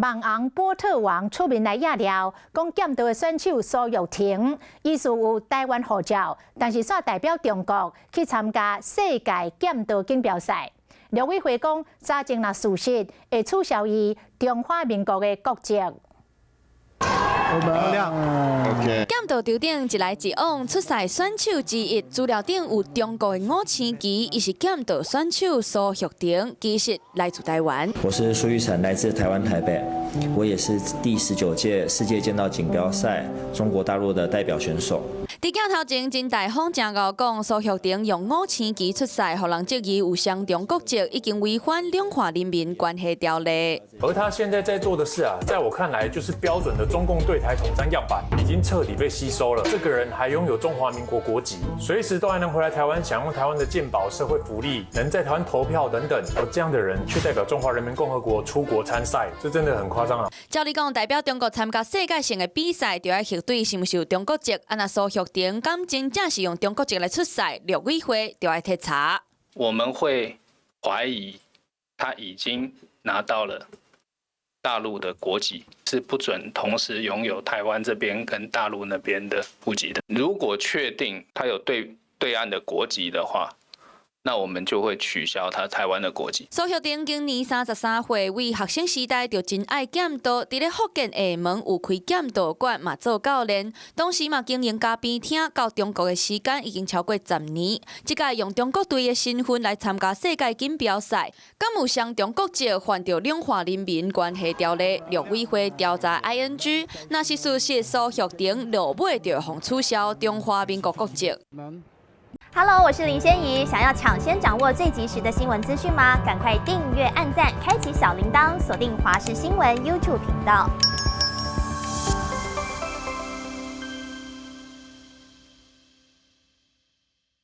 網紅波特王出面來掖料，講劍道的選手蘇玉婷，伊是有台灣護照，但是煞代表中國去參加世界劍道錦標賽。陸委會講，查證若屬實，會取消伊中華民國的國籍。劍道場頂一來一往出賽選手之一，資料頂有中國的五星旗，伊是劍道選手蘇玉婷，其實來自台灣。我是蘇玉成，來自台灣台北，我也是第19屆世界劍道錦標賽中國大陸的代表選手。佇鏡頭前真大方誠𠢕講，蘇玉婷用五星旗出賽，予人質疑有雙重國籍，已經違反兩岸人民關係條例。而他現在在做的事啊，在我看來就是標準的中共對台統戰樣板，已經徹底被吸收了。這個人還擁有中華民國國籍，隨時都還能回來台灣享用台灣的健保、社會福利，能在台灣投票等等。而這樣的人卻代表中華人民共和國出國參賽，這真的很誇張啊！照理講，代表中國參加世界性的比賽，就愛核對是毋是有中國籍。啊，若蘇玉婷敢真正是用中國籍來出賽，陸委會就愛徹查。我們會懷疑他已經拿到了大陸的國籍，是不准同時擁有台灣這邊跟大陸那邊的戶籍的。如果確定他有對岸的國籍的話，那我們就會取消他台灣的國籍。蘇玉婷今年33歲，為學生時代就真愛劍道，佇咧福建廈門有開劍道館，嘛做教練，同時嘛經營咖啡廳。到中國的時間已經超過10年。這屆用中國隊的身份來參加世界錦標賽，敢有雙重國籍，犯著兩岸人民關係條例，陸委會調查 ING，若是事實，蘇玉婷落尾就會予取消中華民國國籍。 Hello，我是林仙怡。想要搶先掌握最及時的新聞資訊嗎？趕快訂閱、按讚、開啟小鈴鐺，鎖定華視新聞 YouTube 頻道。